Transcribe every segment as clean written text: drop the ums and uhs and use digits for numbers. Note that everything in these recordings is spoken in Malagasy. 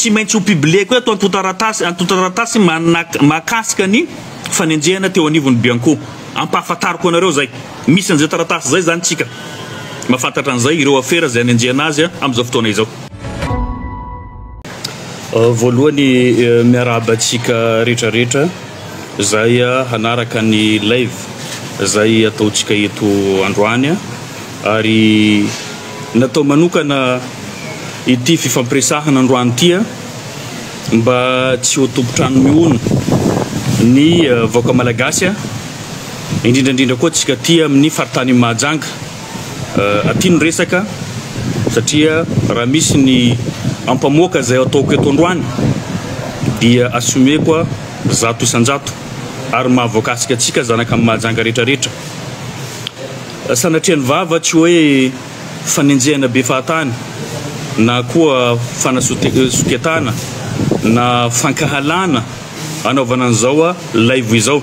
Tsy maintsy ho publier-ko eto antontaratasy antontaratasy mahakasika ny fanenjehana teo anivon'ny Bianco. Ampahafantariko anareo izay. Misy an'izay taratasy izay izany tsika. Mahafantatra an'izay ireo afera izay anenjehana azy amin'izao fotoana izao. Voalohany miarahaba antsika rehetra rehetra izay hanaraka ny live izay ataontsika eto androany ary natao manokana ity fifampiresahana androany ity mba tsy ho tompon-trano mihono ny vahoaka malagasy indrindra indrindra koa antsika aty amin'ny faritanin'i Mahajanga. Aty no resaka satria raha misy ny ampamoaka izay ataoko eto androany dia assumer-ko 100% ary mahavoakasika antsika zanaka amin'i Mahajanga rehetra rehetra. Sanatria ny vava tsy hoe fanenjehana be fahatany na koa fanasoketana na fankahalana anaovana an'izao live izao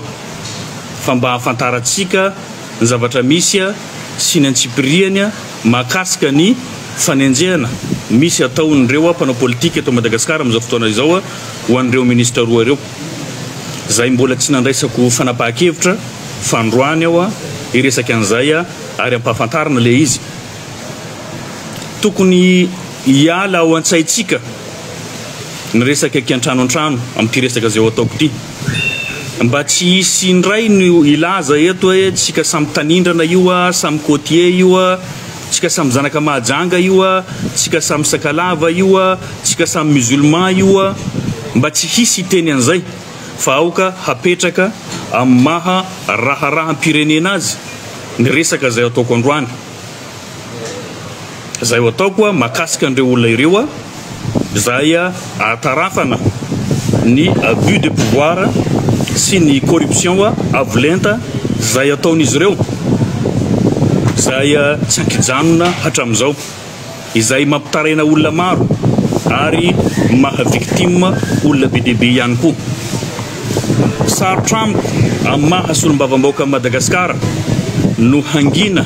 fa mba hahafantarantsika ny zavatra misy sy ny antsipiriany mahakasika ny fanenjehana misy ataon'ireo mpanao politika eto Madagasikara amin'izao fotoana izao ho an'ireo minisitra roa ireo izay mbola tsy nandraisako fanapahan-kevitra fa androany aho hiresaka an'izay ary ampahafantarina ilay izy. Tokony hiala ao an-tsaintsika ny resaka kiantrano an-trano amin'ity resaka izay ho ataoko ity. Mba tsy hisy indray no hilaza eto hoe tsika samy tanindrana io a, samy côtier io a, tsika samy zanaka Mahajanga io a, tsika samy Sakalava io a, tsika samy musulman io a. Mba tsy hisy hiteny an'izay fa aoka hapetraka amin'ny maha raharaham-pirenena azy ny resaka izay ataoko androany. Izay ho ataoko mahakasika an'ireo olona ireo izay ahatarafana ny abus de pouvoir sy ny corruption avo lenta izay ataon'izy ireo izay tsy ankijanona hatramin'izao. Izay mampitaraina olona maro ary maha victime olona be dia be ihany koa. Sarotra amiko amin'ny maha solombavambahoakan'i Madagasikara no hangina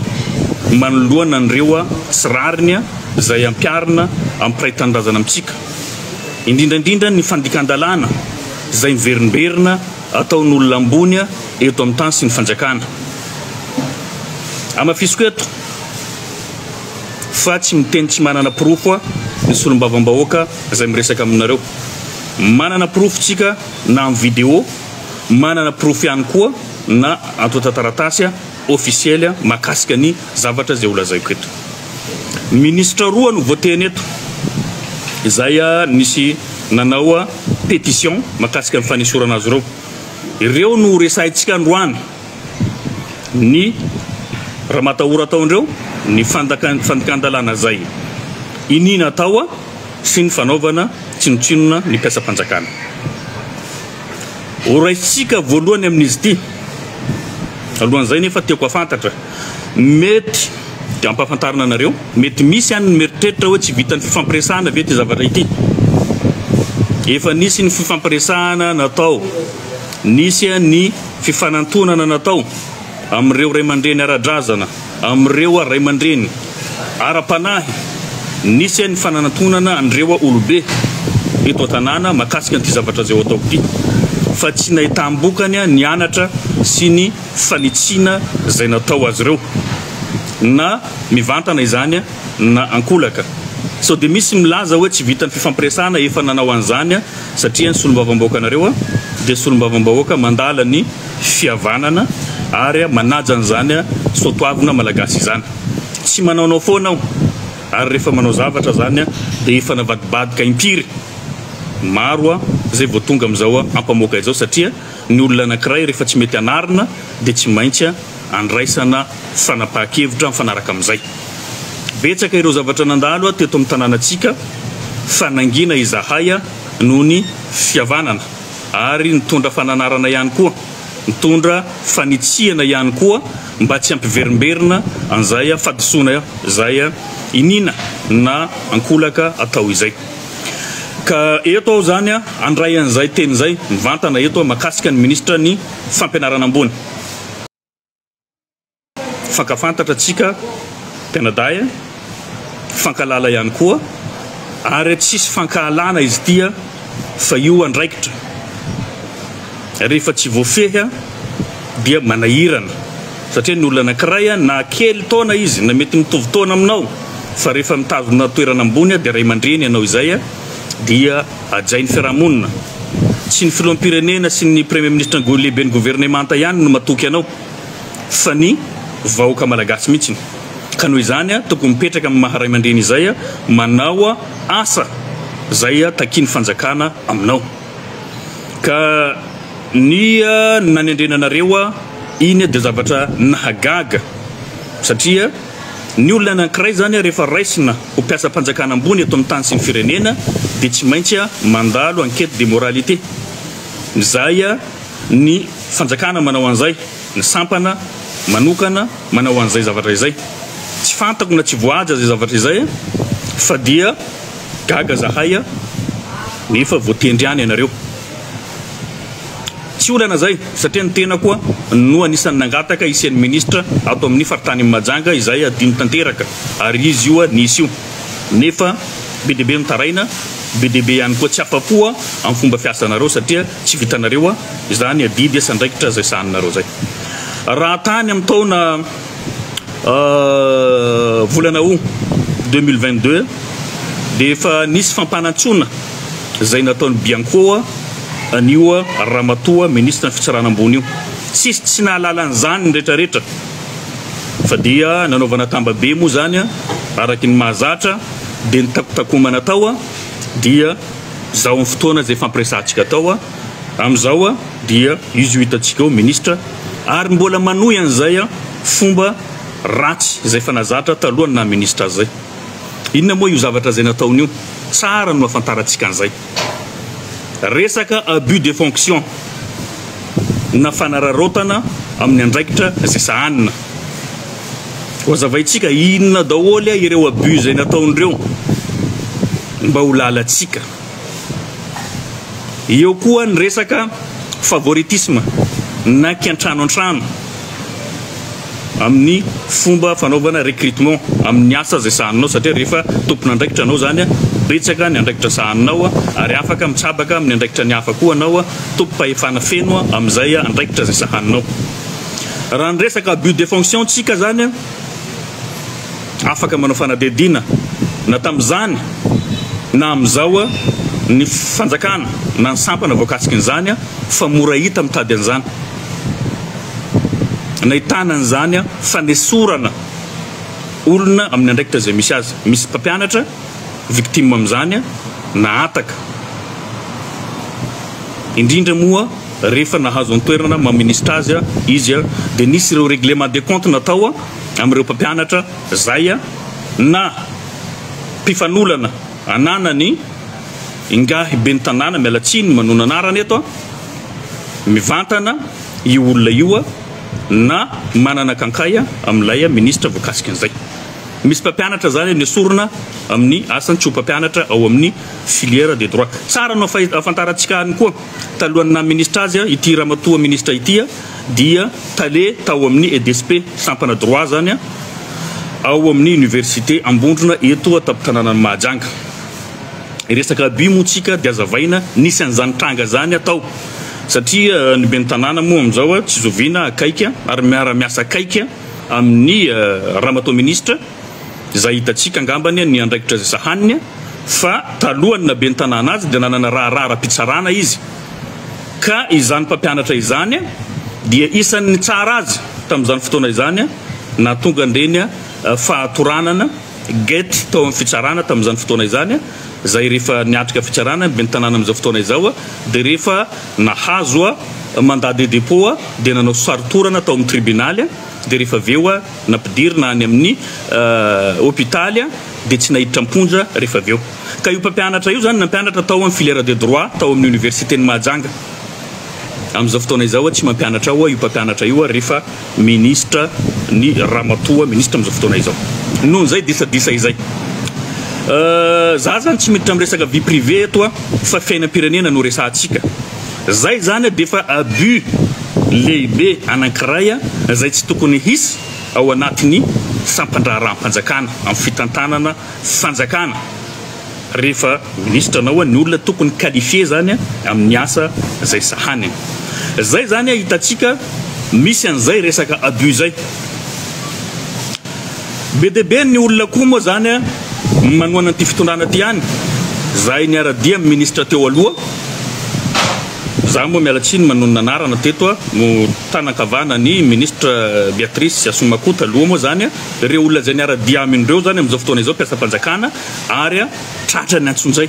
manoloana an'ireo tsy rariny izay ampiharina amin'ny mpiray tanindrazana amintsika, indrindra indrindra ny fandikan-dalàna izay miverimberina ataon'olona ambony eto amin'ny tany sy ny fanjakana. Hamafisiko eto. Fa tsy miteny tsy manana porofo ny solombavambahoaka izay miresaka aminareo. Manana porofo tsika na amin'ny video, manana porofo ihany koa na antontan-taratasy officiel mahakasika ny zavatra izay holazaiko eto. Minisitra roa no voateny eto izay nisy nanao pétition mahakasika ny fanesorana azy ireo. Ireo no horesahintsika androany. Ny ramatahora ataondreo, ny fandikan-dalàna izay iniana atao sy ny fanaovana tsinontsinona ny mpiasam-panjakana. Horaisintsika voalohany amin'izy ity. Alohan'izay nefa tiako hafantatra, mety dia ampahafantarina anareo, mety misy any ny mieritreritra hoe tsy vitan'ny fifampiresahana ve ity zavatra ity. Efa nisy ny fifampiresahana natao, nisy ny Fifanantonana natao amin'ireo ray aman-dreny ara-drazana, amin'ireo ray aman-dreny ara-panahy, nisy ny fananantonana an'ireo olobe eto an-tanàna mahakasika an'ity zavatra izay ho ataoko ity, fa tsy nahitam-bokany ny anatra sy ny fanitsiana izay natao azy ireo, na mivantana izany na ankolaka. Sao dia misy milaza hoe tsy vitan'ny fifampiresahana efa nanao an'izany satria ny solombavambahoakanareo dia solombavambahoaka mandala ny fihavanana ary manaja an'izany soatoavina malagasy izany. Tsy manaonao foana aho ary rehefa manao zavatra izany dia efa navadibadika impiry maro izay vao tonga amin'izao ampamoaka izao satria ny olona anankiray rehefa tsy mety anarina dia tsy maintsy andraisana fanapahan-kevitra mifanaraka amin'izay. Betsaka ireo zavatra nandalo teto amin'ny tanànantsika fa nangina izahay noho ny fihavanana ary nitondra fananarana ihany koa, nitondra fanitsiana ihany koa mba tsy hampiverimberina an'izay fahadisoana izay iniana na ankolaka atao izay. Ka eto aho izany handray an'izay teny izay mivantana eto mahakasika ny minisitra ny fampianarana ambony. Mifankafantatra tsika mpianadahy, mifankalala ihany koa. Ary tsisy fankahalana izy ity fa io andraikitra rehefa tsy voafehy dia manahirana satria ny olona anankiray na kely taona izy na mety mitovy taona aminao fa rehefa mitazona toerana ambony dia ray aman-dreny ianao izay dia hajain'ny fiarahamonina. Tsy ny filoham-pirenena sy ny premier ministre lehiben'ny governemanta ihany no matoky anao fa ny vahoaka malagasy mihitsy. Ka noho izany tokony mipetraka amin'ny maha ray aman-dreny izay manao asa izay takian'ny fanjakana aminao. Ka ny nanendrena anareo iny dia zavatra nahagaga satria ny olona anankiray izany rehefa raisina ho mpiasam-panjakana ambony eto amin'ny tany sy ny firenena dia tsy maintsy mandalo enquête de moralité. Izay ny fanjakana manao an'izay, ny sampana manokana manao an'izay zavatra izay. Tsy fantako na tsy voahaja izay zavatra izay fa dia gaga zahay nefa voatendry ihany ianareo. Tsy olana izay satria ny tenako no anisan'ny nangataka hisian'ny ministra ato amin'ny faritanin'i Mahajanga izay adino tanteraka ary izy io nisy io nefa be dia be mitaraina, be dia be ihany koa tsy afa-po amin'ny fomba fiasanareo satria tsy vitanareo izany adidy sy andraikitra izay sahaninareo izay. Raha tany amin'ny taona volana août 2022 dia efa nisy fampanantsoana izay nataon'ny Bianco an'io ramatoa minisitry ny fitsarana ambony io. Tsisy tsy nahalala an'izany ny retraretra fa dia nanaovana tambabe moa izany araky ny mahazatra dia ny takotakomana tao dia izao amin'ny fotoana izay fampiresahantsika tao amin'izao dia izy io hitantsika eo minisitra ary mbola manohy an'izay fomba ratsy izay efa nazatra talohan'ny naha minisitra azy izay. Inona moa io zavatra izay nataony io? Tsara no ahafantarantsika an'izay. Resaka abus de fonction na fanararaotana amin'ny andraikitra izay sahanina. Ho hazavaintsika inona daholo ireo abus izay nataon'ireo mba ho lalantsika. Eo koa ny resaka favoritisme na kiantrano an-trano amin'ny fomba fanaovana recrutement amin'ny asa izay sahaninao satria rehefa tompon'andraikitra anao izany betsaka ny andraikitra sahaninao ary afaka mitsabaka amin'ny andraikitra ny hafa koa anao, tompom-pahefana feno amin'izay andraikitra izay sahaninao. Raha ny resaka abus de fonction tsika izany afaka manao fanadihadiana na tamin'izany na amin'izao ny fanjakana na ny sampana voakasikin'izany fa mora hita mitady an'izany. Nahitana an'izany fanesorana olona amin'ny andraikitra izay misy azy. Misy mpampianatra victime amin'izany nahataka. Indrindra moa rehefa nahazo ny toerana maha minisitra azy izy dia nisy ireo règlement de compte natao amin'ireo mpampianatra izay na mpifanolana ananany ingahy ben'ny tanàna, miala tsiny manona anarana eto, mivantana io olona io na manana kankay amin'ilay minisitra voakasikin'izay. Misy mpampianatra zany nesorina amin'ny asany tsy ho mpampianatra ao amin'ny filière de droit. Tsara no ahafantarantsika any koa, talohan'ny naha minisitra azy ity ramatoa minisitra ity dia tale tao amin'ny EDSP, sampana droit zany, ao amin'ny université Ambondrona eto an-tampon-tanànan'i Mahajanga. Resaka abus moa tsika dia azavaina nisy an'izany tranga zany atao satria ny ben'ny tanàna moa amin'izao tsy zoviana akaiky ary miara-miasa akaiky amin'ny ramatoa minisitra izay hitantsika angambany ny andraikitra izay sahaniny fa talohan'ny naha ben'ny tanàna azy dia nanana raharaha ara-pitsarana izy ka izany mpampianatra izany dia isan'ny nitsara azy tamin'izany fotoana izany nahatonga an'ireny fahatoranana Gate tao amin'ny fitsarana tamin'izany fotoana izany, izay rehefa niatrika fitsarana ny ben'ny tanàna amin'izao fotoana izao dia rehefa nahazo mandat de dépôt dia nanao sary-torana tao amin'ny tribunaly dia rehefa avy eo nampidirina any amin'ny hopitaly dia tsy naiditra am-ponja rehefa avy eo. Ka io mpampianatra io izany nampianatra tao amin'ny filière de droit tao amin'ny université-n'i Mahajanga. Amin'izao fotoana izao tsy mampianatra ao io mpampianatra io rehefa minisitra ny ramatoa minisitra amin'izao fotoana izao. Noho izay disadisa izay. Za zany tsy miditra amin'ny resaka vie privée eto fa fiainam-pirenena no resahantsika. Zay zany dia efa abus lehibe anankiray izay tsy tokony hisy ao anatin'ny sampan-draharaham-panjakana, amin'ny fitantanana fanjakana. Rehefa minisitra anao ny olona tokony qualifié zany amin'ny asa zay sahaniny. Zay zany hitantsika misy an'izay resaka abus zay. Be dia be ny olona koa moa zany manohana an'ity fitondrana ty ihany, zahay niara-dia amin'ny minisitra teo aloha, za moa miala tsiny manonona anarana teto no tanan-kavana ny minisitra Beatrice Assoumacou taloha moa zany, ireo olona zay niara-dia aminy ireo zany amin'izao fotoana izao mpiasam-panjakana ary tratra ny antsonjay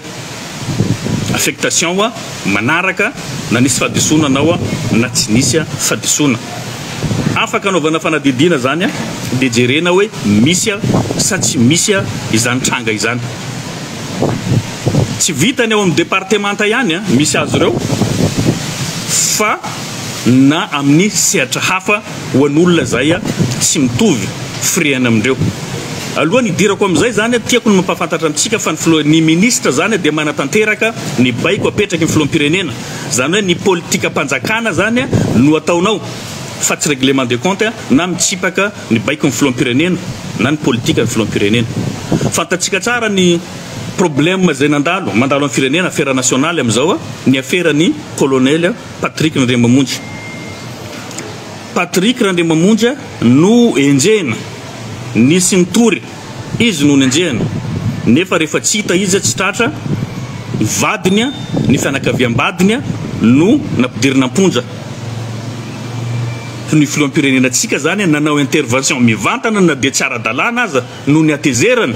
affectation manaraka na nisy fahadisoana anao na tsy nisy fahadisoana. Afaka anaovana fanadihadiana izany dia jerena hoe misy sa tsy misy izany tranga izany. Tsy vitany ao amin'ny departemanta ihany misy azy ireo fa na amin'ny sehatra hafa ho an'olona izay tsy mitovy firehana amindreo. Alohan'ny hidirako amin'izay izany, tiako ny mampahafantatra amintsika fa ny filoha, ny minisitra izany dia manatanteraka ny baiko apetraky ny filoham-pirenena. Izany hoe ny politikam-panjakana izany no ataonao fa tsy règlement de compte na mitsipaka ny baikon'ny filoham-pirenena na ny politikan'ny filoham-pirenena. Fantatsika tsara ny problème izay nandalo, mandalo amin'ny firenena, affaire nationale amin'izao, ny aferan'ny colonel Patrick Randriamamonjy. Patrick Randriamamonjy no enjehina, nisy nitory, izy no nenjehina, nefa rehefa tsy hita izy, tsy tratra, ny vadiny, ny fianakaviam-badiny no nampidirina am-ponja. Ny filoham-pirenenantsika zany nanao intervention mivantana na dia tsy ara-dalàna aza noho ny hatezerana.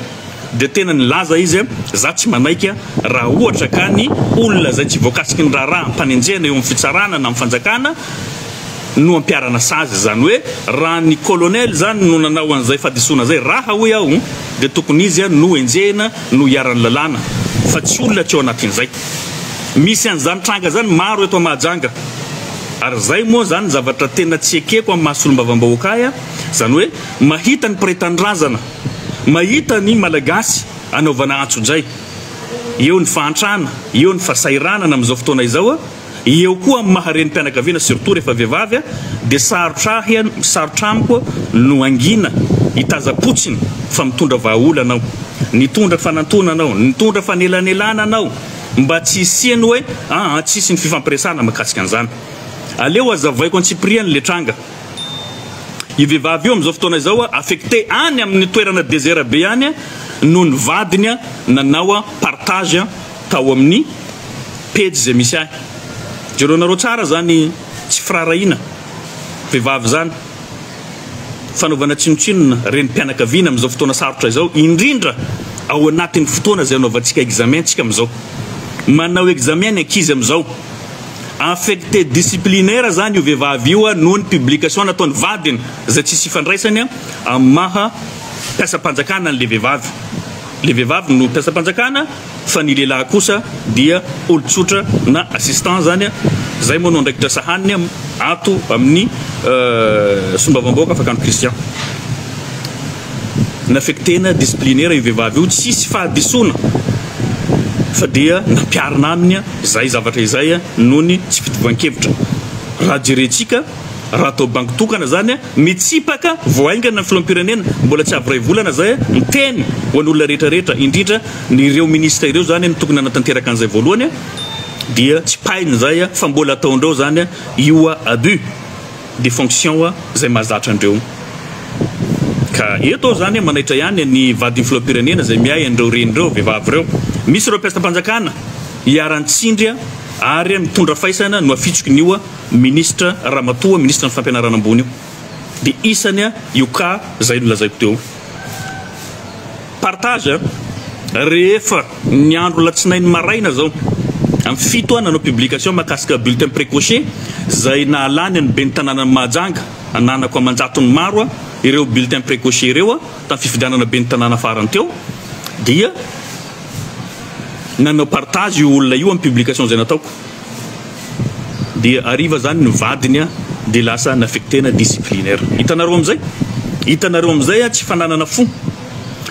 Dia tena nilaza izy, Za tsy manaiky raha ohatra ka ny olona izay tsy voakasiky ny raharaha ampanenjehana eo amin'ny fitsarana na amin'ny fanjakana no ampiharana sazy. Izany hoe raha ny colonel izany no nanao an'izay fahadisoana izay, raha hoy aho, dia tokony izy no enjehina no iharan'ny lalàna fa tsy olona tsy ao anatin'izay. Misy an'izany tranga izany maro eto Mahajanga. Ary izay moa izany zavatra tena tsy ekeko amin'ny maha solombavambahoaka ahy, izany hoe mahita ny mpiray tanindrazana, Mahita ny Malagasy anaovana antsojay. Eo ny fahantrana, eo ny fahasahiranana amin'izao fotoana izao, eo koa amin'ny maha renim-pianakaviana surtout rehefa vehivavy dia sarotra ahy, sarotra amiko no hangina hitazam-potsiny fa mitondra vahaolana aho. Nitondra fanantonana aho, nitondra fanelanelanana aho mba tsy hisian'ny hoe aa tsisy ny fifampiresahana mahakasika an'izany. Aleo hazavaiko antsipiriany le tranga. Io vehivavy io amin'izao fotoana izao affecté any amin'ny toerana désert be any noho ny vadiny nanao partage tao amin'ny pejy izay misy ahy. Jerenareo tsara zany tsy firaharahiana vehivavy zany. Fanaovana tsinontsinona renim-pianakaviana amin'izao fotoana sarotra izao indrindra ao anatin'ny fotoana izay anaovantsika examen tsika amin'izao. Manao examen ny ankizy amin'izao. Affecté disciplinaire zany io vehivavy io noho ny publication nataony vadiny izay tsisy ifandraisany amin'ny maha mpiasam-panjakana an'le vehivavy. Le vehivavy no mpiasam-panjakana fa ny lehilahy kosa dia olon-tsotra na assistant zany, zay moa no andraikitra sahaniny ato amin'ny solombavambahoaka Fakano Christian. Naffectena disciplinaire io vehivavy io tsisy fahadisoana fa dia nampiharina aminy izay zavatra izay noho ny tsy fitovian-kevitra. Raha jerentsika raha atao banky tokana zany mitsipaka vao haingana ny filoham-pirenena mbola tsy avy iray volana zay miteny ho an'olona rehetra rehetra indrindra ny ireo ministra ireo zany no tokony hanatanteraka an'izay voalohany dia tsipahiny zay fa mbola ataondreo zany io abus de fonction izay mahazatra andreo. Ka eto aho zany manaitra ihany ny vadin'ny filoham-pirenena izay miahy an'ireo reny ireo, vehivavy ireo. Misy ireo mpiasam-panjakana iharan-tsindry ary mitondra faisana no afitsoky ny io minisitra ramatoa minisitra ny fampianarana ambony io. Dia isany io cas izay nolazaiko teo. Partage rehefa ny andro latsinainy maraina zao amin'ny 7 aho nanao publication mahakasika bulletin précoché zay nahalany an'ny ben'ny tanànan'i Mahajanga ananako aman-jatony maro ireo bulletin précoché ireo tamin'ny fifidianana ben'ny tanàna farany teo dia nanao partage io olona io amin'ny publication zay nataoko dia hariva zany ny vadiny dia lasa naffectena disciplinaire. Hitanareo amizay? Hitanareo amizay tsy fananana fo.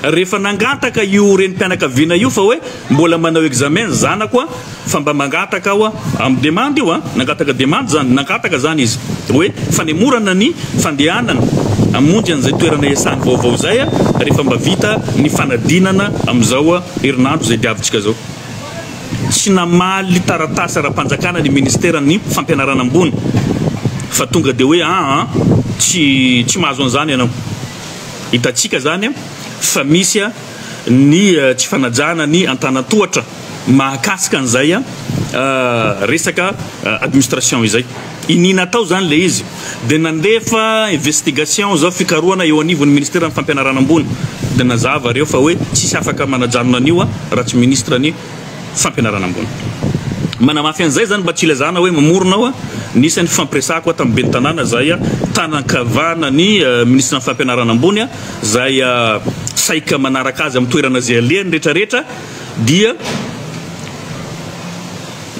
Rehefa nangataka io renim-pianakaviana io fa hoe mbola manao examen ny zanako fa mba mangataka aho amin'ny demande io an, nangataka demande zany, nangataka zany izy hoe fanemorana ny fandehanana. hamonjy an'izay toerana iasany vaovao izay rehefa mba vita ny fanadinana amin'izao herinandro izay diavintsika izao. Tsy namaly taratasy ara-panjakana ny ministeran'ny fampianarana ambony fa tonga dia hoe aa tsy tsy mahazo an'izany ianao. Hitantsika izany fa misy ny tsy fanajana ny antanan-tohatra mahakasika an'izay resaka administration izay. Iniana atao izany ilay izy. Dia nandefa investigation izao fikarohana eo anivon'ny ministeran'ny fampianarana ambony. Dia nazava ireo fa hoe tsisy afaka manajanona an'io raha tsy ministre ny fampianarana ambony. Manamafy an'izay izany mba tsy ilazana hoe mamorona aho, nisy ny fifampiresahako tamin'ny ben'ny tanàna izay tanan-kavana ny ministre ny fampianarana ambony izay saika manaraka azy amin'ny toerana izay alehany rehetrarehetra dia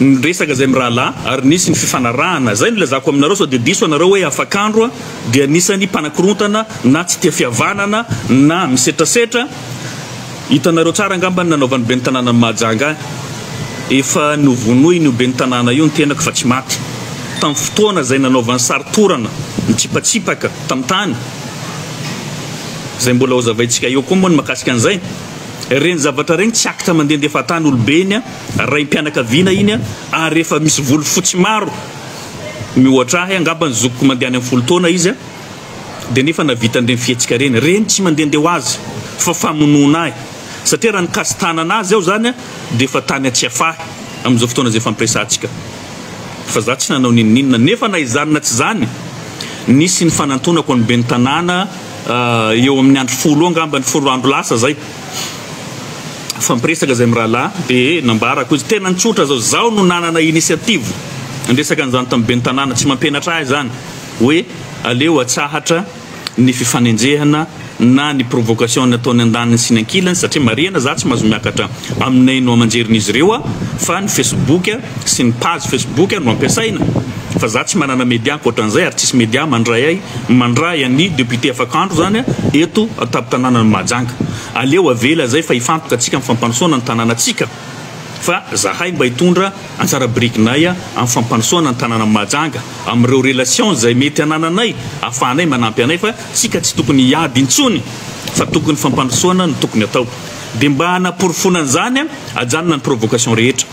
niresaka izay mirahalahy ary nisy ny fifanarahana, izay no ilazako aminareo sao dia diso anareo hoe afak'andro dia anisan'ny mpanakorontana na tsy tia fihavanana na misetrasetra, hitanareo tsara angamba ny nanaovan'ny ben'ny tanànan'i Mahajanga ahy, efa novonoiny io ben'ny tanàna io ny tenako fa tsy maty, tamin'ny fotoana izay nanaovany sary torana nitsipatsipaka tamin'ny tany, izay mbola hozavaintsika eo koa moa ny makasika an'izay, ireny zavatra ireny tsy acte mandehandeha fahatany olobe iny. Raim-pianakaviana iny ary efa misy volo fotsy maro mihoatra ahy, angamba ny zokiko mandeha any amin'ny 10 taona izy dia nefa nahavita an'ireny fihetsika ireny. Ireny tsy mandehandeha ho azy fa famonoana ahy satria raha nikasi-tanana azy aho izany dia efa tany Tsiafahy amin'izao fotoana izay ifampiresahantsika fa za tsy nanao n'inon'inona nefa na izany na tsy izany nisy ny fanantonako an'ny ben'ny tanàna eo amin'ny andro 10 eo angamba ny 10 andro lasa izay. Nifampiresaka izay mirahalahy dia nambarako izy, tena nitsotra zao, zaho no nanana initiative niresaka an'izany tamin'ny ben'ny tanàna, tsy mampianatra ahy izany hoe aleo atsahatra ny fifanenjehana na ny provocation nataony andaniny sy ny ankilany satria marihana za tsy mahazo miakatra amin'ny haino aman-jerin'izy ireo aho fa ny facebook sy ny page facebook no ampiasaina fa za tsy manana media ankoatran'izay ary tsisy media mandray ahy mandray an'ny député afak'andro zany eto an-tampon-tanànan'i Mahajanga. Aleo avela zay fa hifantoka tsika am fampandrosoana ny tanàna tsika fa zahay mba hitondra anjara birikinay am fampandrosoana ny tanàna Mahajanga am reo relation zay mety anananay afahanay manampy anay fa tsika tsy tokony hiady intsony fa tokony fampandrosoana no tokony atao de mba hanaporofoana anzany ajanona ny provocation rehetra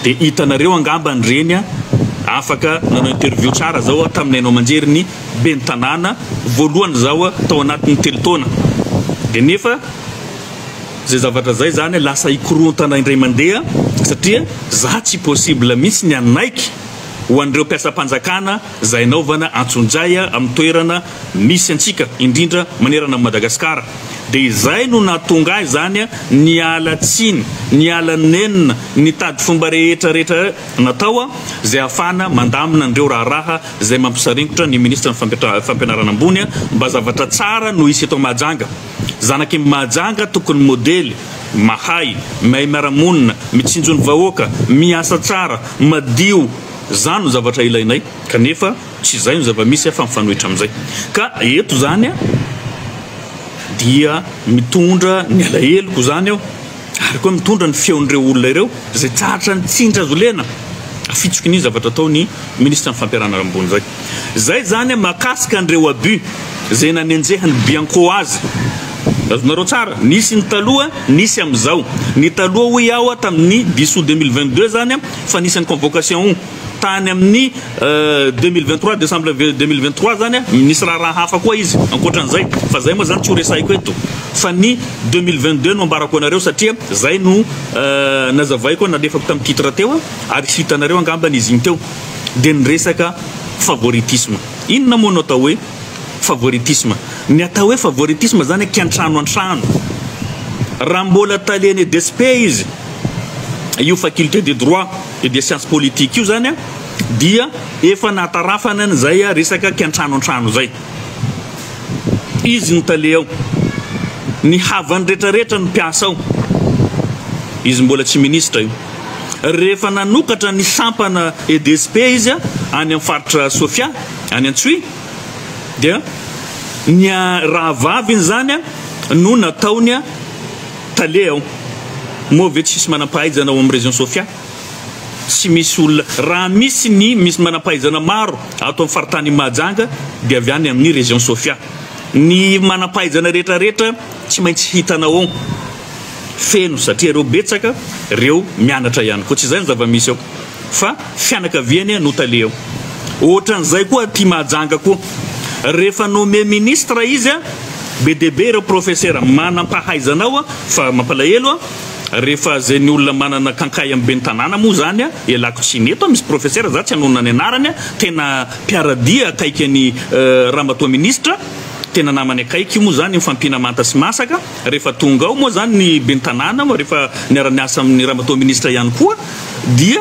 de hitanareo angambany reny afaka nanao interview tsara zao tamin'ny haino aman-jery ny ben'ny tanàna voalohany zao tao anatin'ny 3 taona dia nefa zay zavatra zay zany lasa hikorontana indray mandeha satria za tsy possible mihitsy ny hanaiky ho an'ireo mpiasam-panjakana zay anaovana antsonjay amin'ny toerana misy antsika indrindra manerana an'i Madagasikara dia izay no nahatonga ahy zany niala tsiny niala nenina nitady fomba rehetra rehetra natao izay ahafahana mandamina an'ireo raharaha izay mampisaringotra ny minisitry ny fampianarana ambony mba zavatra tsara no hisy eto Mahajanga. Zanaky Mahajanga tokony modely, mahay, mahay miara-monina, mitsinjo ny vahoaka, miasa tsara, madio, zany no zavatra ilainay kanefa tsy izay no zava-misy fa mifanohitra amin'izay. Ka eto zany dia mitondra ny alaheloko zany aho. Ary koa mitondra ny feon'ireo olona ireo izay tratra ny tsindry azo lena afitsoky ny zavatra ataon'ny minisitra ny fampianarana ambony izay. Izay izany mahakasika an'ireo abus izay nanenjehan'ny Bianco azy. Azonareo tsara, nisy ny taloha, nisy amin'izao. Ny taloha hoy aho tamin'ny dix août 2022 izany fa nisy ny convocation tany amin'ny 2023 décembre 2023 zany nisy raharaha hafa koa izy ankoatran'izay fa zay moa zany tsy ho resahiko eto fa ny 2022 no ambarako anareo satria zay no nazavaiko nalefako tamin'ny titre teo ary hitanareo angamba izy iny teo dia niresaka favoritisme. Inona moa no atao hoe favoritisme? Ny atao hoe favoritisme zany kiantrano an-trano. Raha mbola talen'ny EDSP izy io faculté de droit et des sciences politiques io zany dia efa nahatarafana an'izay resaka kiantrano an-trano zay. Izy no tale ao. Ny havany rehetrarehetra no mpiasa ao. Izy mbola tsy ministra io. Rehefa nanokatra ny sampana EDSP izy any amin'ny faritra Sofia, any Antsohihy, dia ny rahavaviny zany no nataony tale ao. Moa ve tsisy manam-pahaizana ao amin'ny région Sofia? Tsy misy olona, raha misy ny misy manam-pahaizana maro ato amin'ny faritanin'i Mahajanga dia avy any amin'ny région Sofia. Ny manam-pahaizana rehetra rehetra tsy maintsy hitanao ao feno satria ireo betsaka ireo mianatra ihany koa. Tsy izay ny zava-misy ao fa fianakaviany no tale ao. Ohatran'izay koa aty Mahajanga koa. Rehefa nommé ministre izy be dia be ireo professeur manam-pahaizana ao fa mampalahelo rehefa zay ny olona manana kankay amin'ny ben'ny tanàna moa zany ialako tsiny eto misy professeur za tsy hanonona ny anarany tena mpiara-dia akaiky an'i ramatoa ministra tena namany akaiky io moa zany mifampihina manta sy masaka rehefa tonga ao moa zany ny ben'ny tanàna rehefa niara-niasa amin'ny ramatoa ministra ihany koa dia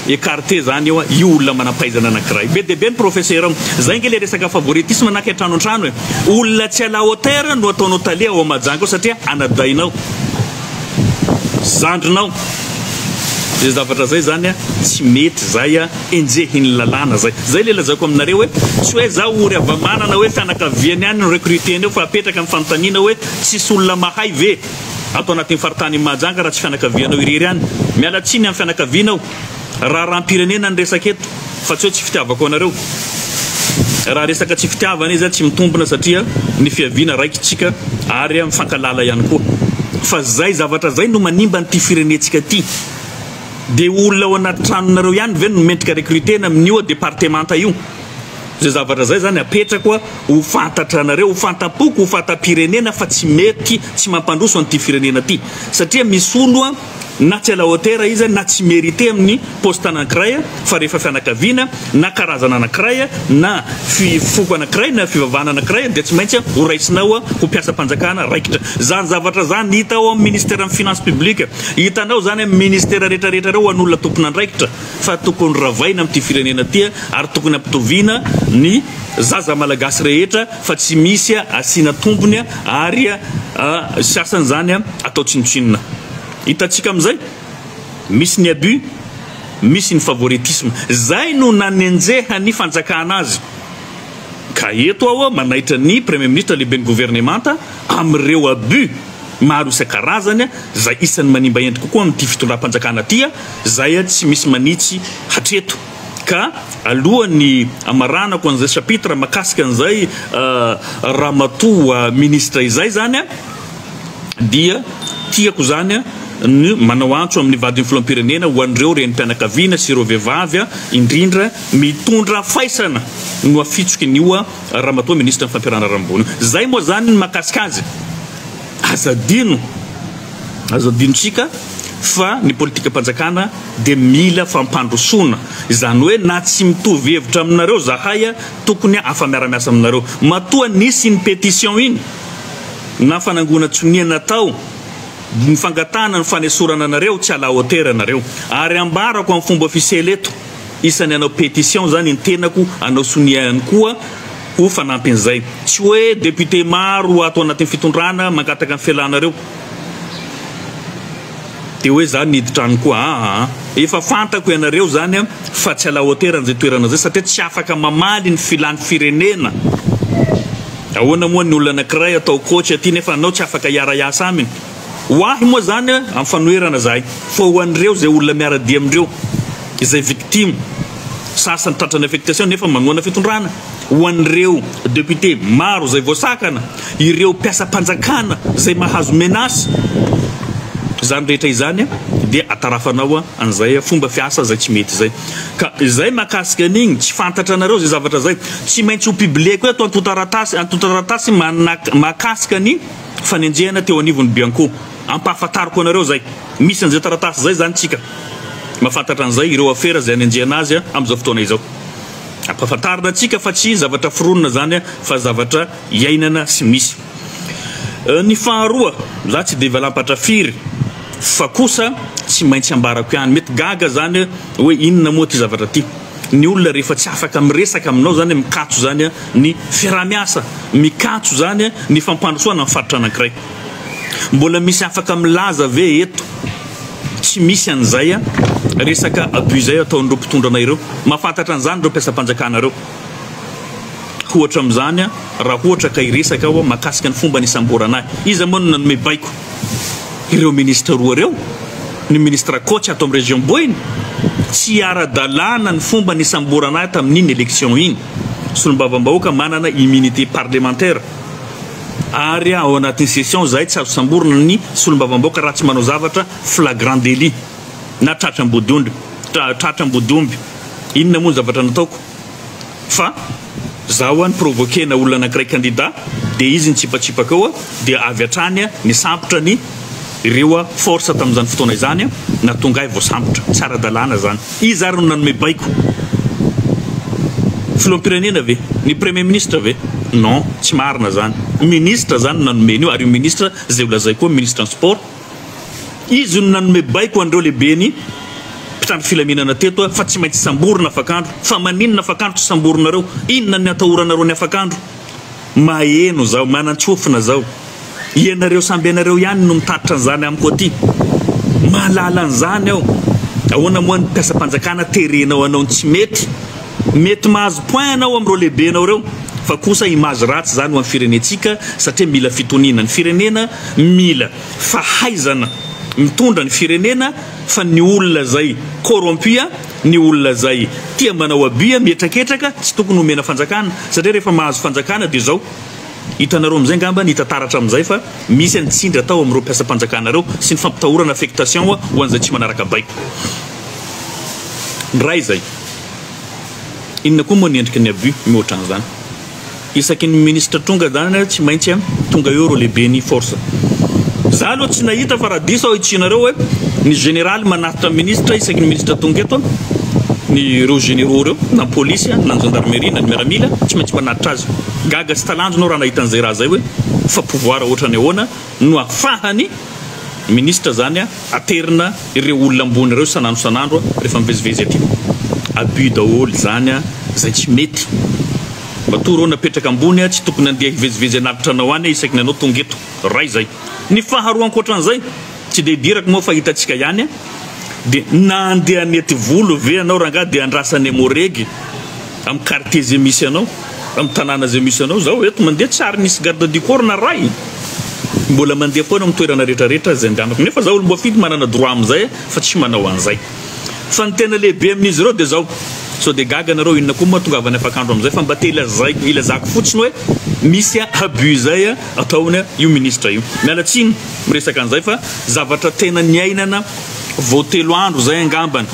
écarté zany eo io olona manam-pahaizana anankiray. Be dia be ny professeur ao. Zay nge le resaka favoritisme na kiantrano an-trano e. Olona tsy à la hauteur no ataonao tale ao Mahajanga ao satria anadahinao, zandrinao. Zay zavatra zay zany tsy mety zay enjehin'ny lalàna zay. Zay le lazaiko aminareo hoe tsy hoe za ory hava-manana hoe fianakaviany ihany no recruter-ny eo fa apetraka ny fanontaniana hoe tsisy olona mahay ve? Ato anatin'ny faritanin'i Mahajanga raha tsy fianakavianao irery ihany. Miala tsiny amin'ny fianakavianao. Raharaham-pirenena ny resaka eto fa tsy hoe tsy fitiavako anareo. Raha resaka tsy fitiavana izy tsy mitombina satria ny fiaviana raikitsika ary mifankalala ihany koa. Fa zay zavatra zay no manimba an'ity firenentsika ity. Dia olona ao anaty tranonareo ihany ve no mendrika recruter-na amin'io departemanta io? Zay zavatra zay zany apetrako ho fantatra anareo, ho fantam-poko, ho fantam-pirenena fa tsy mety, tsy mampandroso an'ity firenena ty. Satria misy olo na tsy à la hauteur izy na tsy mérité amin'ny poste anankiray fa rehefa fianakaviana na karazana anankiray na foko anankiray na fivavahana anankiray dia tsy maintsy ho raisinao ho mpiasam-panjakana raikitra. Zany zavatra zany hita ao amin'ny ministeran'ny finance publique, hitanao zany amin'ny ministera rehetra rehetra ireo ho an'olona tompon'andraikitra. fa tokony ravaina amin'ity firenena ity ary tokony ampitoviana ny zaza malagasy rehetra fa tsy misy asiana tombony ary sasany zany atao tsinontsinona. Hitantsika amin'izay misy ny abus, misy ny favoritisme. Zay no nanenjehan'ny fanjakana azy. Ka eto aho manaitra ny Premier Ministre lehiben'ny governemanta amin'ireo abus maro isan-karazany izay isan'ny manimba endrika kokoa amin'ity fitondram-panjakana ity izay tsy misy manitsy hatreto. Ka alohan'ny hamaranako an'izay chapitre makasika an'izay ramatoa ministra izay izany dia tiako izany ny manao antso amin'ny vadin'ny filoham-pirenena ho an'ireo renim-pianakaviana sy ireo vehivavy indrindra mitondra faisana no afitsoky ny io ramatoa minisitry ny fampianarana ambony io. Izay moa izany ny mahakasika azy. Aza adino, aza adinontsika fa ny politikam-panjakana dia mila fampandrosoana. Izany hoe na tsy mitovy hevitra aminareo zahay tokony afa-miara-miasa aminareo. Matoa nisy iny pétition iny na fanangonan-tsonia natao ny fangatahana ny fanesorana anareo tsy à la hauteur nareo. Ary ambarako amin'ny fomba ofisiely eto, isany hanao pétition zany ny tenako hanao sonia ihany koa ho fanampin'izay. Tsy hoe député maro ato anatin'ny fitondrana mangataka ny fialanareo dia hoe za niditra any koa aa. Efa fantako ianareo zany fa tsy à la hauteur an'izay toerana zay satria tsy afaka mamaly ny filan'ny firenena. Ahoana moa ny olona anakiray atao coach aty nefa anao tsy afaka hiara-hiasa aminy? Ho ahy moa zany amin'ny fanoherana zahay fa ho an'ireo izay olona miara-dia amindreo izay victime sasany tratran'ny affectation nefa manohana fitondrana, ho an'ireo député maro izay voasakana, ireo mpiasam-panjakana izay mahazo menace, izany rehetra izany dia atarafanao an'izay fomba fiasa izay tsy mety izay. Ka izay mahakasika an'igny tsy fantatra anareo izay zavatra izay, tsy maintsy ho publier-ko eto antontaratasy antontaratasy mahakasika ny fanenjehana teo anivon'ny Bianco. Ampahafantariko anareo izay. Misy an'izay taratasy izay izany tsika. Mahafantatra an'izay ireo afera izay anenjehana azy amin'izao fotoana izao. Ampahafantarina antsika fa tsy zavatra foronina izany fa zavatra iainana sy misy. Ny faharoa, za tsy dia valampatra firy fa kosa tsy maintsy ambarako ihany. Mety gaga izany hoe inona moa ity zavatra ity. Ny olona rehefa tsy afaka miresaka aminao izany, mikatso izany ny fiaraha-miasa, mikatso izany ny fampandrosoana ny faritra anankiray. Mbola misy afaka milaza ve eto? Tsy misy an'izay resaka abus izay ataon'ireo mpitondra anay ireo. Mahafantatra an'izany ireo mpiasam-panjakana ireo. Ohatra amin'izany, raha ohatra ka hiresaka aho mahakasika ny fomba nisamborana ahy. Iza moa no nanome baiko ireo minisitra roa ireo? Ny ministre Coach ato amin'ny région Boeny, tsy ara-dalàna ny fomba nisamborana ahy tamin'iny élection iny. Solombavambahoaka manana immunité parlementaire ary ao anatin'ny session izahay tsy azo samborina ny solombavambahoaka raha tsy manao zavatra flagrant délit na tratra ambodiondry, tratra ambodiomby. Inona moa ny zavatra nataoko? Fa zaho an provoquer-na olona anankiray candidat dia izy nitsipatsipaka eo dia avy hatrany nisambotra ny ireo force tamin'izany fotoana izany nahatonga ahy voasambotra. Tsy ara-dalàna izany. Iza ary no nanome baiko? Filoham-pirenena ve? Ny premier ministre ve? Non, tsy marina izany. Ministre izany no nanome an'io ary io ministre izay ho lazaiko eo ministre ny sport. Izy no nanome baiko an'ireo lehiben'ny mpitandro filaminana teto fa tsy maintsy samborina afak'andro. Fa maninona afak'andro tsy samborinareo? Inona ny atahoranareo ny afak'andro? Maheno zaho, manan-tsofina zaho. Ianareo samby ianareo ihany no mitatitra an'izany amiko aty. Mahalala an'izany aho. Ahoana moa ny mpiasam-panjakana terenao hanao ny tsy mety? Mety mahazo point ianao amin'ireo lehibenao ireo fa kosa image ratsy izany ho an'ny firenentsika satria mila fitoniana ny firenena, mila fahaizana mitondra ny firenena fa ny olona izay corrompu, ny olona izay tia manao abus, mihetraketraka tsy tokony homena fanjakana satria rehefa mahazo fanjakana dia izao hitanareo amin'izay angamba ny hita taratra amin'izay fa misy ny tsindry atao amin'ireo mpiasam-panjakana ireo sy ny fampitahorana affectation ho an'izay tsy manaraka baiko. Ny iray izay. Inona koa moa ny endriky ny abus mihoatra an'izany? Isaky ny ministra tonga zany tsy maintsy tonga eo ireo lehiben'ny force. Za aloha tsy nahita fa raha diso aho hitsinareo hoe ny général manatitra ministra isaky ny ministra tonga eto ny ireo généraux ireo na ny polisy na ny gendarmerie na ny miaramila tsy maintsy manatitra azy. Gaga sy talanjona aho raha nahita an'izay raha zay hoe fa pouvoir ohatrany ahoana no afahany ministra zany aterina ireo olona ambony ireo isan'andro isan'andro rehefa mivezivezy aty. Abus daholo izany izay tsy mety. Matoa ireo napetraka ambony tsy tokony handeha hivezivezy hanatitra anao any isaky ny anao tonga eto. Ray izay. Ny faharoa ankoatran'izay, tsy dia idirako moa fa hitantsika ihany, dia na handeha hanety volo ve ianao rangahy dia andrasana emoregy amin'ny quartier izay misy anao, amin'ny tanàna izay misy anao. Zaho eto mandeha tsy ary nisy garde du corps na ray. Mbola mandeha foana amin'ny toerana rehetra rehetra izay andehanako. Nefa zaho olom-boafidy manana droit amin'izay fa tsy manao an'izay. Fa ny tena lehibe amin'izy ireo dia izao, sao dia gaga nareo inona koa moa tongavany afak'andro amin'izay fa mba te hilazaiko hilazako fotsiny hoe misy abus izay ataony io ministra io. Miala tsiny miresaka an'izay fa zavatra tena niainana vao telo andro izay angambany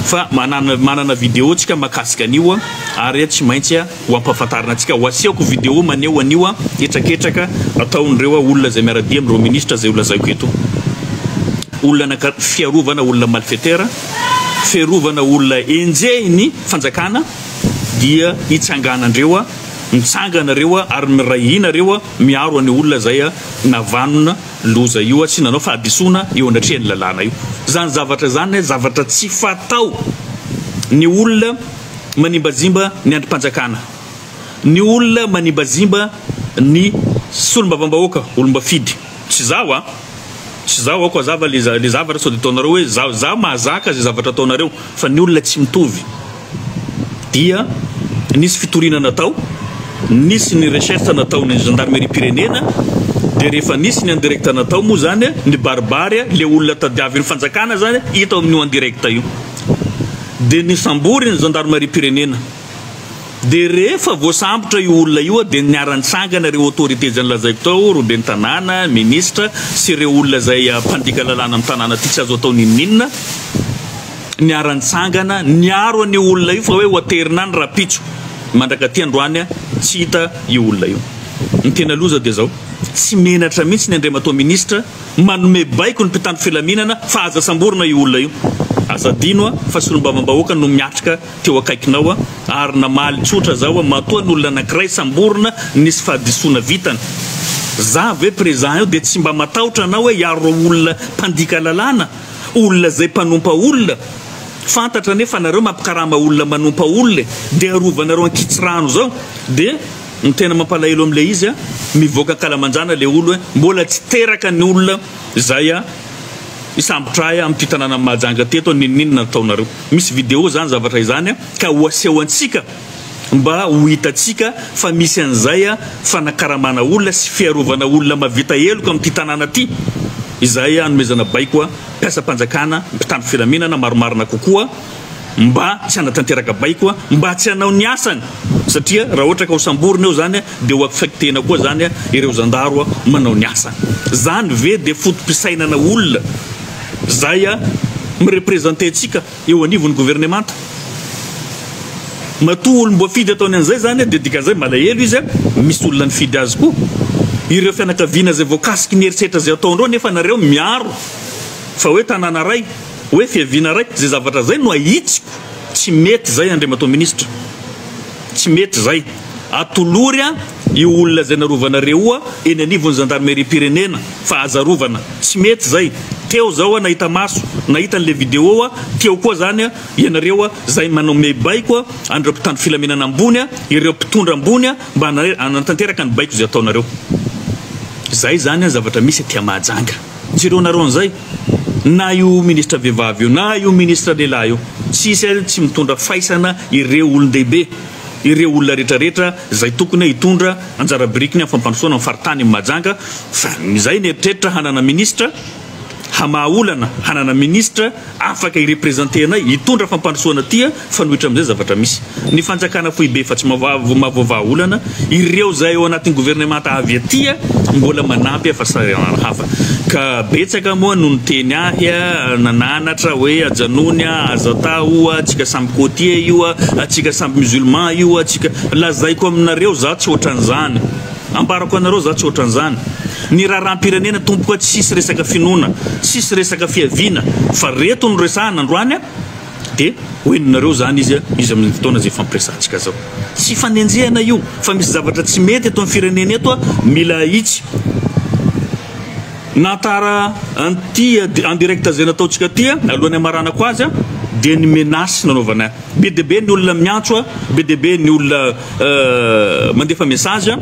fa manana manana vidéo tsika mahakasika an'io ary tsy maintsy ho ampahafantarina antsika, ho asehoko vidéo maneho an'io hetraketraka ataon'ireo olona izay miara-dia amin'ireo ministra izay ho lazaiko eto. Olona naka fiarovana olona malfaiteur, fiarovana olona enjehin'ny fanjakana dia hitsanganandreo, mitsangana reo ary miray hina reo miaro an'io olona izay navanona loza io sy nanao fahadisoana eo anatrehan'ny lalàna io. Izany zavatra izany zavatra tsy fatao ny olona manimbazimba ny andrim-panjakana, ny olona manimbazimba ny solombavambahoaka, olom-bafidy. Tsy zaho a! Tsy zaho aoko hazava le le zavatra sao de ataonareo hoe zaho zaho mahazaka ze zavatra ataonareo fa ny olona tsy mitovy. Dia nisy fitoriana natao, nisy ny recherche nataon'ny gendarmerie-pirenena, dia rehefa nisy ny en direct natao moa zany nibaribary le olona tadiavin'ny fanjakana zany hita ao amin'io en direct io. Dia nisambory ny gendarmerie-pirenena. Dia rehefa voasambotra io olona io dia niara-nitsangana ireo autorité izay nolazaiko tao, ireo ben'ny tanàna, ministra sy ireo olona izay mpandika lalàna amin'ny tanàna aty tsy azo atao n'inon'inona, niara-nitsangana niaro an'io olona io fa hoe ho aterina any rahampitso. Mandrak'aty androany tsy hita io olona io. Ny tena loza dia izao, tsy menatra mihitsy ny Andriamatoa Ministra manome baiko ny mpitandro filaminana fa aza samborina io olona io. Aza adino fa solombavambahoaka no miatrika teo akaikinao ary namaly tsotra zao matoa ny olona anakiray samborina nisy fahadisoana vitany. Za ve prezà io dia tsy mba matahotra anao hoe hiaro olona mpandika lalàna, olona zay mpanompa olona? Fantatra anie fa nareo mampikarama olona manompa olona e! Dia arovanareo ankitsirano zao dia ny tena mampalahelo amle izy a mivoaka ankalamanjana le olo hoe mbola tsy teraka ny olona zay a hisambotra ahy amin'ity tanànan'i Mahajanga teto n'inon'inona nataonareo. Misy vidéo izany zavatra izany ka ho aseho antsika mba ho hitantsika fa misy an'izay fanakaramana olona sy fiarovana olona mavita heloka amin'ity tanàna ity. izay hanomezana baiko mpiasam-panjakana, mpitandro filaminana marimarina kokoa mba tsy hanatanteraka baiko, mba tsy hanao ny asany satria raha ohatra ka ho samborina eo zany dia ho affectena koa zany ireo zandaro manao ny asany. Zany ve dia foto-pisainana olona zay mi-representer antsika eo anivon'ny governemanta? Matoa olom-boafidy ataony an'izay zany dia dikan'izay malahelo izy misy olona nifidy azy koa. Ireo fianakaviana izay voakasiky ny herisetra izay ataondreo nefa nareo miaro fa hoe tanàna ray, hoe fiaviana ray, izay zavatra izay no ahitsiko, tsy mety izay Andriamatoa Minisitra, tsy mety izay. Atolory io olona izay narovanareo io eny anivon'ny zandarimeriam-pirenena fa aza arovana, tsy mety izay. Teo zao aho nahita maso, nahita an'ilay vidéo aho, teo koa zany ianareo izay manome baiko an'ireo mpitandro filaminana ambony, ireo mpitondra ambony mba hanatanteraka ny baiko izay ataonareo. Izay zany ny zavatra misy aty Mahajanga. Jereonareo an'izay, na io ministra vehivavy io, na io ministra lehilahy io, tsisy tsy mitondra faisana ireo olon-dehibe, ireo olona rehetrarehetra izay tokony hitondra anjara birikiny amin'ny fampandrosoana ny faritany Mahajanga, fa izay ny eritreritra hanana ministra hamaha olana, hanana ministra afaka hi-representer anay, hitondra fampandrosoana aty fanohitra amin'izay zavatra misy. Ny fanjakana foibe efa tsy mahavoavaha olana, ireo izay ao anatin'ny governemanta avy aty mbola manampy fahasahiranana hafa. Ka betsaka moa no niteny ahy, nananatra hoe ajanony, aza atao, antsika samy côtier io, antsika samy musulman io, antsika. Lazaiko aminareo za tsy ohatran'izany. Ambarako anareo za tsy ohatran'izany. Ny raharaham-pirenena tompoko a tsisy resaka finoana, tsisy resaka fiaviana fa reto no resahana androany a de ho henonareo zany izy izy amin'ny fotoana izay ifampiresahantsika zao. Tsy ifanenjehana io fa misy zavatra tsy mety eto amin'ny firenena eto a mila ahitsy. Nantara an'ity en direct izay nataontsika ty a alohan'ny hamaranako azy a dia ny menace nanaovana Be dia be ny olona miantso a, be dia be ny olona mandefa message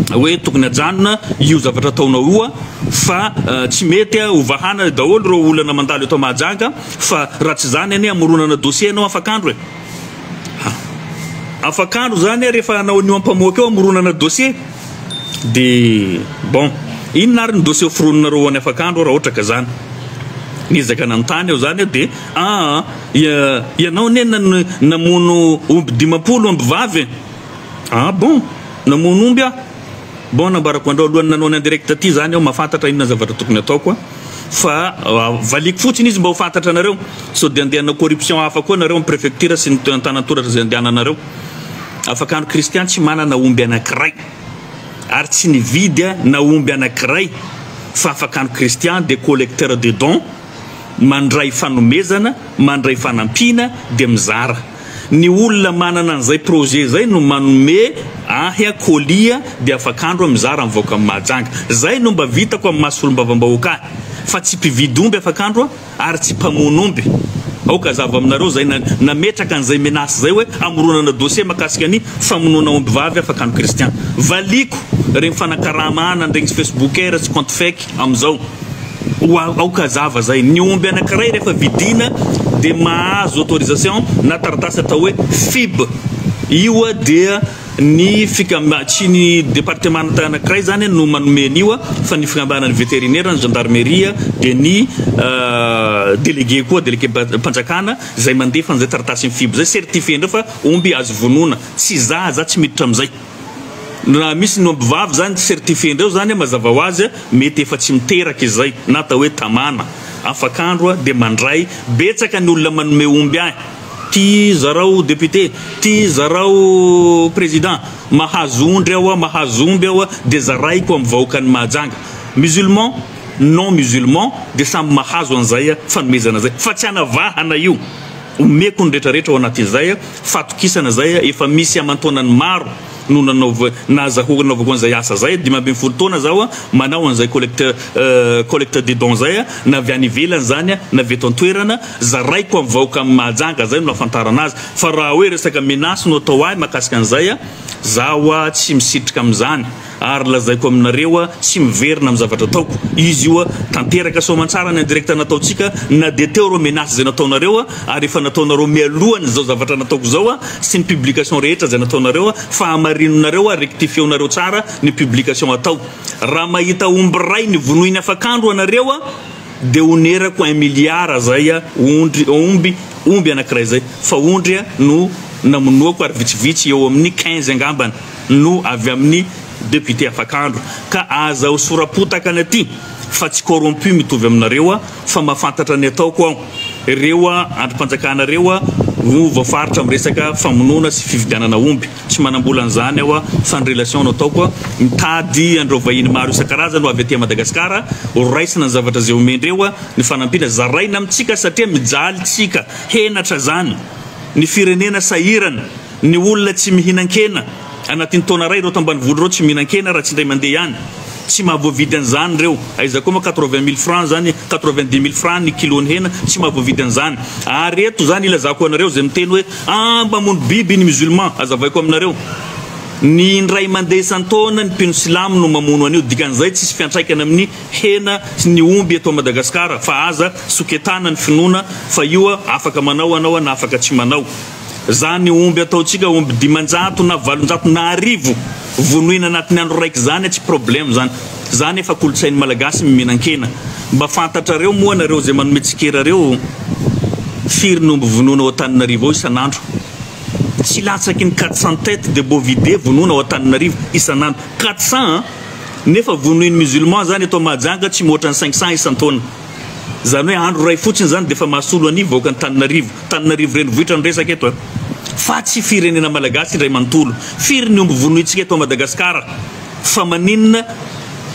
hoe tokony ajanona io zavatra ataonao io a, fa tsy mety a, hovahana daholo ireo olana mandalo eto Mahajanga fa raha tsy izany anie hamoronana dossier ianao afak'andro e. Ha. Afak'andro izany a rehefa hanao an'io ampamoaka io hamoronana dossier. De bon, inona ary ny dossier hoforoninareo ho an'ny afak'andro raha ohatra ka zany? Niezaka nanontany aho zany aho de aa ianao anie namono omby 50 omby vavy e! Ah bon! Namono omby aho? Bon nambarako andrao alohan'ny nanao ny en direct aty zany aho mahafantatra inona zavatra tokony ataoko fa valiako fotsiny izy mba ho fantatra anareo sao de andeha hanao corruption hafa koa nareo amin'ny prefecture sy ny antanantoratra izay andehananareo. Afakandro Christian tsy manana omby anankiray ary tsy nividy na omby anankiray fa Afakandro Christian dia collecteur de dons mandray fanomezana, mandray fanampiana dia mizara. Ny olona manana an'izay projet izay no manome ahy colis dia afakandro aho mizara amin'ny vahoakan'i Mahajanga. Zay no mba vitako amin'ny maha solombavambahoaka ahy fa tsy mpividy omby afakandro aho. ary tsy mpamono omby. Aoka hazava aminareo izay nametraka an'izay menace izay hoe hamoronana dossier makasika ny famonoana omby vavy afakano Christian. Valiako regny fanakaramana an'regny facebooker sy compte fake amizao. Ho aoka hazava zay. Ny omby anakiray rehefa vidina dia mahazo autorisation na taratasy atao hoe FIB. Io dia Ny fikamba, tsy ny departemanta anankiray izany no manome an'io fa ny fikambanan'ny veterinera, ny gendarmerie dia ny délégué koa, délégué mpanjakana izay mandefa an'izay taratasin'ny FIB izay, certifié ndreo fa omby azo vonoina, tsy za, za tsy miditra amin'izay. Raha misy ny omby vavy izany certifié ndreo izany mazava ho azy mety efa tsy miteraka izy izay na atao hoe tamana, afak'andro dia mandray, betsaka ny olona manome omby ahy. Ty zarao député, ty zarao président, mahazo ondry aho, mahazo omby aho dia zaraiko amin'ny vahoakan'i Mahajanga. Musulman, non musulman dia samy mahazo an'izay fanomezana zay. Fa tsy anavahana io. Omeko ny retraretra ao anatin'izay, fatokisana zay, efa misy aman-taonany maro. no nanaova nahazahoako nanaovako an'izay asa zay, 15 taona zaho manao an'izay collecte collecte des dons zay na avy any ivelany zany na avy eto an-toerana, zaraiko amin'ny vahoaka amin'i Mahajanga, zay no nahafantarana azy, fa raha hoe resaka menace no atao ahy mahakasika an'izay zaho tsy misitrika amin'izany. Ary lazaiko aminareo a, tsy miverina amin'ny zavatra ataoko. Izy io a, tanteraka soamantsara ny en direct nataontsika na dia teo ireo menaces izay nataonareo a, ary efa nataonareo mialohan'izao zavatra nataoko izao a, sy ny publication rehetra izay nataonareo a, fa hamarinonareo a, rectifier-nareo tsara ny publication atao. Raha mahita omby iray ny vonoiny afak'andro anareo a, dia onerako un milliard zay a, ondry, omby, omby anakiray zay, fa ondry a no namonoako ary vitsivitsy eo amin'ny 15 angambany. no avy amin'ny député afak'andro ka aza hosoram-potaka ny aty fa tsy corrompu mitovy aminareo aho fa mahafantatra ny ataoko aho reo andrim-panjakana reo no voafaritra amin'ny resaka famonoana sy fividianana omby tsy manambola an'izany aho fa ny relation no ataoko mitady an'ireo vahiny maro isan-karazany ho avy aty Madagascar ho raisina ny zavatra izay omendreo ny fanampiana zaraina amintsika satria mijaly tsika henatra zany ny firenena sahirana Ny olona tsy mihinan-kena, anatin'ny taona iray ireo tambanivolo ireo tsy mihinan-kena raha tsy indray mandeha ihany. Tsy mahavoavidy an'izany ireo. Aiza koa moa 80 mille francs izany, 90 mille francs ny kilon'ny hena, tsy mahavoavidy an'izany. Ary eto izany ilazako anareo izay miteny hoe ah mamono biby ny musulman, azavaiko aminareo. Ny indray mandeha isan-taona ny mpino silamo no mamono an'io, dikan'izay tsisy fiantraikany amin'ny hena sy ny omby eto Madagascar fa aza soketana ny finoana fa io afaka manao anao na afaka tsy manao. Zany omby ataontsika omby 500 na 800 na 1000 vonoina anatin'ny andro raiky zany tsy problème zany. Zany efa kolotsain'ny malagasy miminan-kena. Mba fantatrareo moa nareo zay manome tsikera reo firy ny omby vonoina ao Antananarivo ao isan'andro? Tsy latsaky ny 400 têtes de bovidés vonoina ao Antananarivo isan'andro. 400 an! Nefa vonoin'ny musulman zany eto Mahajanga tsy mihoatra ny 500 isan-taona. Izany hoe andro iray fotsiny izany dia efa mahasolo an'i vahoaka Antananarivo. Antananarivo renivohitra no resaka eto a. Fa tsy firenena malagasy indray manontolo. Firy ny omby vonointsika eto Madagasikara? Fa maninona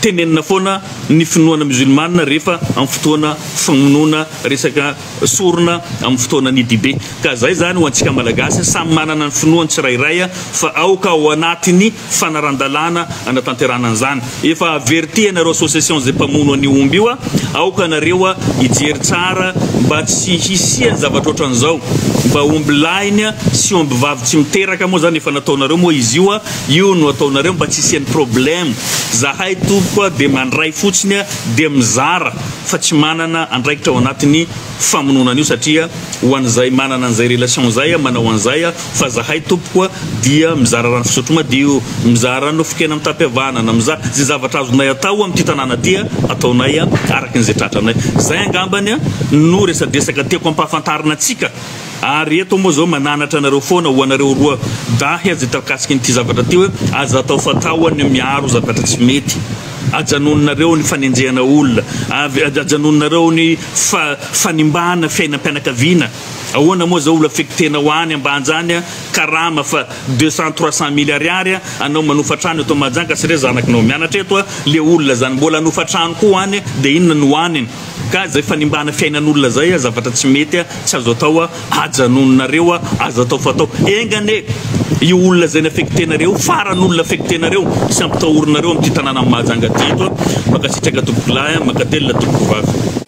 tenenina foana ny finoana musulmane rehefa amin'ny fotoana famonoana resaka sorona amin'ny fotoanan'ny dibe. Ka zay zany ho antsika malagasy samy manana ny finoany tsirairay fa aoka ao anatin'ny fanaran-dalàna anatanterahana an'izany. Efa averti anareo association izay mpamono an'io omby io aoka nareo hijery tsara mba tsy hisian'ny zavatra ohatran'izao. Mba omby lahiny sy omby vavy tsy miteraka moa zany efa nataonareo moa izy io, io no ataonareo mba tsy hisian'ny problème. Zahay tompoko dia mandray fotsiny dia mizara fa tsy manana andraikitra ao anatin'ny famonoana an'io satria ho an'izay manana an'izay relation izay manao an'izay fa zahay tompoko dia mizara rano fisotro madio, mizara nofon-kena mitam-pihavanana, mizara izay zavatra azonay atao amin'ity tanàna ity ataonay araka an'izay tratranay. Izay angambany no resadresaka tiako ampahafantarina antsika ary eto moa izao mananatra anareo foana ho anareo roa dahy izay takasiky an'ity zavatra ity hoe aza atao fatao ny miaro zavatra tsy mety. Ajanononareo ny fanenjehana olona, ajanononareo ny fanimbana fiainam-pianakaviana. Ahoana moa zao olona affectenao any ambanja any karama fa 200 300 mille ariary anao manofa trano eto Mahajanga satria zanakinao mianatra eto le olona zany mbola hanofa trano koa any de inona no hohaniny ka zay fanimbana fiainan'olona zay zavatra tsy mety tsy azo atao ajanononareo aza atao fatao enga anie io olona zay ni-affectenareo farany olona affectenareo sy ampitahorinareo amin'ity tanànan'i Mahajanga ty eto mankasitraka tompokolahy mankatelina tompokovavy.